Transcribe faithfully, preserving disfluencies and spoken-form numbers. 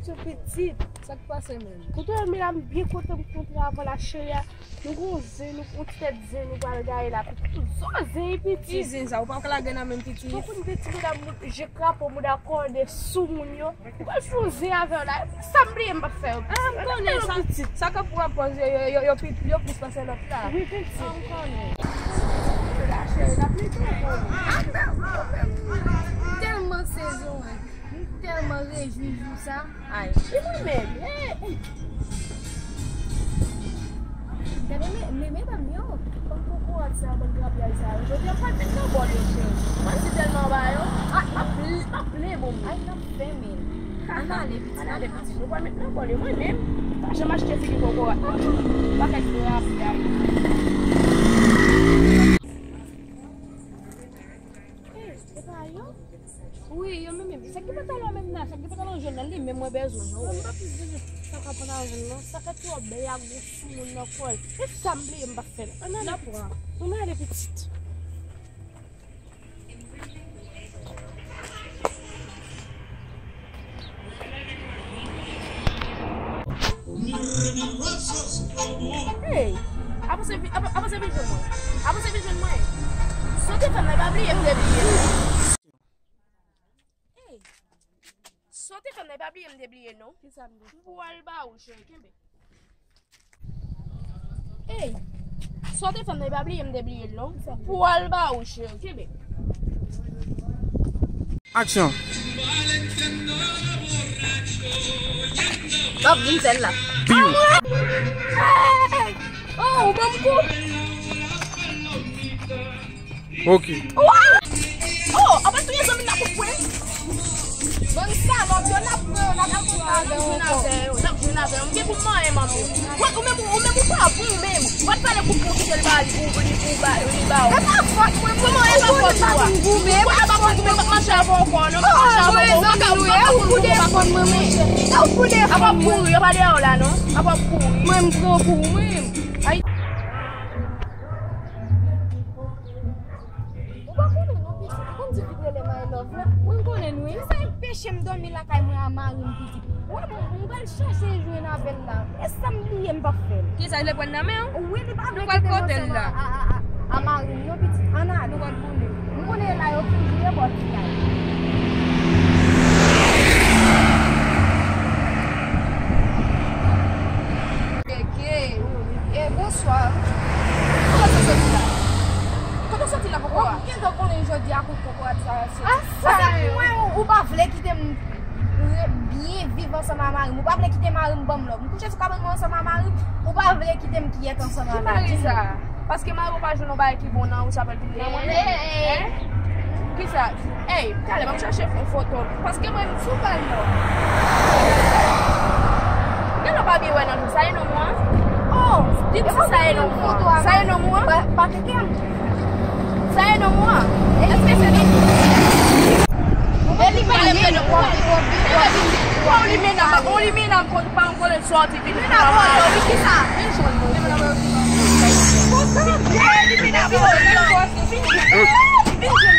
Sou pitit. Sa k pase menm? Kote w ye, medam, byen kontan m kontre avè w la, cheri a. Nou gon zen, nou gon ti tèt zen, nou pral gaye la. Pitit, ou zo zen, pitit. Ki zen sa? Ou pa ka lage nan men m, pitit. Ou konn de ti medam, je krapo, mouda kòde sou moun yo. Ou pral fè yon zen avè w la. Sa m bliye m pa fè yo. Ah, m konnen sa. Sa k ap pran pòz yo, yo, yo, yo, yo plis pase lòt la. Wi, pitit. Ah, m konnen. La cheri, n ap lite, m konnen. M tèlman sezi, wi. M tèlman rejwi jou sa. Ay. E mwen menm, eh, eh. Gade men, men medam yo, bann kokorat sa, bann grapyay sa yo. Jodi a, m pral met nan bòl yo, cheri. Mwen si tèlman ba yo, ah, m ap pl-, m ap plen bon. Ay, n ap fèmen. Ann ale, pitit, ann ale, pitit. Nou pral met nan bòl yo. Mwen menm, m pa janm achte figi kokorat. Pakèt grapyay. Eh, e pa yo? Wi, yo menm, menm. Sa ki pantalon menm nan? Sa ki pantalon jòn nan? Li menm mwen bezwen, non? Mwen pa plis bezwen sa ka pantalon jòn nan. Sa ka twò bèl, y a gwo sou moun nan kò l. E sa m bliye m pa fè l. Ann ale, pitit. Ann ale, pitit. Hey! Avanse vi-, avan-, avanse vin jwenn mwen. Avanse vin jwenn mwen. Sa w te fè m nan, pa bliye m te bliye l. Hey! Sa w te fè m nan, pa bliye m te bliye l, non. Kisa m te fè? M pral ba ou, cheri, kenbe. Ey, sa w te fè m nan, pa bliye m te bliye l non. Pou al ba ou, cheri, kenbe. Aksyon. Top, vin fè l la. Piw. Ey! Oh, ou ban m kou. Ok. Oh, apa touye zanmi n la pou pwen? Bann salòp yo, n ap pran yo, n ap pran yo, n ap jwenn avè yo, n ap jwenn avè yo. M gen pou m manyen manm yo. Ou menm, ou menm, ou pa bon menm. Ou pa t fè pou pou kite l ba li, pou li, pou ba li, ba ou. E pa fòt mwen, kòman e pa fòt ou a? Ou pa fòt ou menm, m ap mache avè w ankò, non, m ap mache avè w ankò. Ou pa ka, ou pa ka pou ou, ou pa ka pou ou, monchè. Apa pou ou, yo pa dèyè w la, non. Apa pou ou. Mwen, m pran pou ou, mwen. Ay. Ou pa konnen non, pitit. Ou konn di vit rele my love la? Mwen konnen wi. Sa enpeche m dòmi lakay mwen a mari m, pitit. Ou wè, mwen, mwen pral chache jwenn avè l la. E sa m bliye m pa fè l. Kisa, li pral nan men w? Wi, li pa vle kite m ansanm a, a, a, a mari m non, pitit. Ann ale. Nou pral boule. M konnen la yo fin vire bò ti kay. Gege. E bonswa. Kote w soti la? Kote w soti la, kokorat? Ou gentan konnen jodi a kout kokorat sa yo soti. Paske mwen, ou, ou pa vle kite m re-, byen viv ansanm a mari m. Ou pa vle kite mari m ban m love. M kouche sou kabann mwen ansanm a mari m. Ou pa vle kite m kyèt ansanm avè l. Ki mari sa? Paske mari w pa jwenn yon bagay ki bon nan ou, sa fè l vin nan mwen menm. Hein? Kisa? Ey, talè, ban m chache yon foto. Paske mwen, m sou bal non. Gen lè w pa byen wè nan jou. Sa e nonm ou an? Oh, di m si sa e nonm ou an. Sa e nonm ou an? Pa, pa teke m. Sa e nonm ou an? Èske se nonm ou an? E li menm, li menm. Waw, li menm, waw, li menm, kont pa yon kote sòti, vin nan mwen. Kisa? Vin jwenn mwen. Vin jwenn mwen.